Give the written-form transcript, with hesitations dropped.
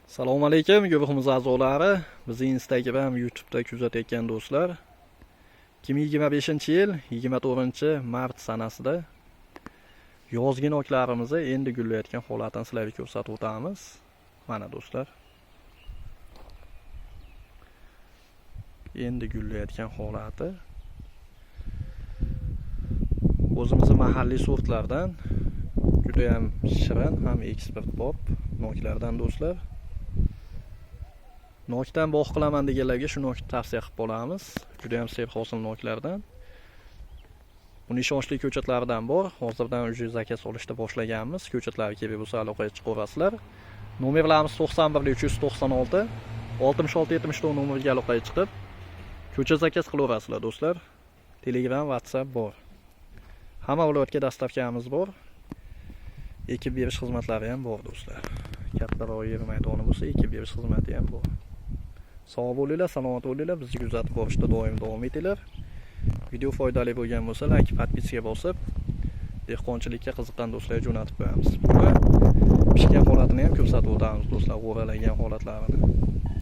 Assalomu alaykum, guruhimiz a'zolari, bizni Instagram, YouTube'da kuzatayotgan do'stlar. 2025-yil 24-mart sanasida yozgi noklarimizni endi gullayotgan holatini sizlarga ko'rsatib o'tamiz. Mana do'stlar. Endi gullayotgan holati. O'zimizni mahalliy sortlardan juda ham shirin ham eksport bop noklardan do'stlar. Nokdan bog' qilaman deganlarga shu nokni tavsiya qilib qolamiz. Juda ham serhosil noklardan. Buni ishonchli ko'chatlaridan bor. Hozirdan уже zakaz olishda boshlaganmiz. Ko'chatlari kerak bo'lsa, aloqaga chiqaverasizlar. Nomerlarimiz 91 396 66 74 nomeriga aloqaga chiqib, ko'chat zakaz qilaverasizlar do'stlar. Telegram, WhatsApp bor. Hamma viloyatga доставка miz bor. Ekib berish xizmatlari ham bor do'stlar. Kattaroq yer maydoni bo'lsa, ekib berish xizmati ham bor. Sog' bo'linglar, salomat bo'linglar, bizni kuzatib borishda doim davom etinglar. Video foydali bo'lgan bo'lsa, like, подписка bosib, dehqonchilikka qiziqqan do'stlarga jo'natib qo'yamiz. Buni pishgan holatini ham ko'rsatib o'tamiz do'stlar, g'o'ralagan holatlarini.